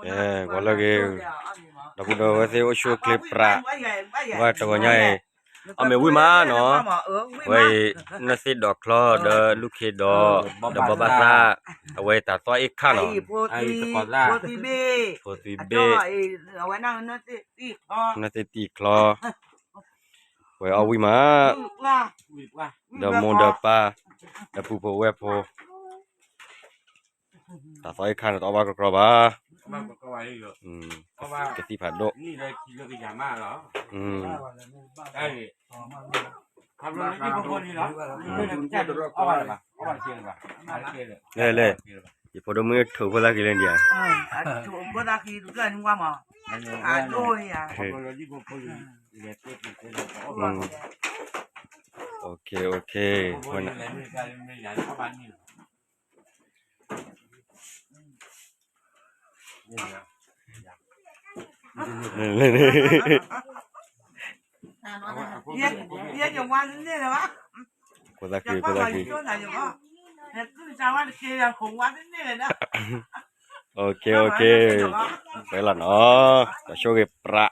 ဂီၤလၢအဂ့ၤ, ဒီပုၢ်ဒီဝဲၢ်သ့ၣ် အိၣ်ဆူၣ်အိၣ်ချ့ပြး, ဝဲတဂီၤညါအံၤ အီၣ်မ့ၤဝံၣ်မးနီၤ, ဝဲအံၤ နၢသ့ၣ်ဒီးချီဒီးလူၢ်ခ့ဒီး ဒီးဘီဘၣ်သၣ်, အဝဲတၢ်သီၣ်အ့ၣ်ခၣ်နီၤ, ဖိသွံဘ့ၣ်, နၢသ့ၣ်တံၢ်ချီ, ဝဲအီၣ်ဝံၣ်မး, ဒီးမိၢ်ဒီးပၢ်, ဒီးပုၢ်ဖိဝဲၢ်ဖိ တၢ်သီၣ်အ့ၣ်ခၣ်န့ၣ် တအီၣ်ဘၣ်ကကြီဘၣ်, ကသံၣ်ဖးဒိၣ်, လဲၣ်လဲၣ်, ယဖိဒိၣ်မုၣ်ထုးဖိသၣ်ခံလၢဒံးဧါ, ဖိသၣ်ခံ, ဖိသၣ်ခံ, ပှဲၤလီၤနီၤ, တၢ်ဆိၣ်ဂ့ၤပြး,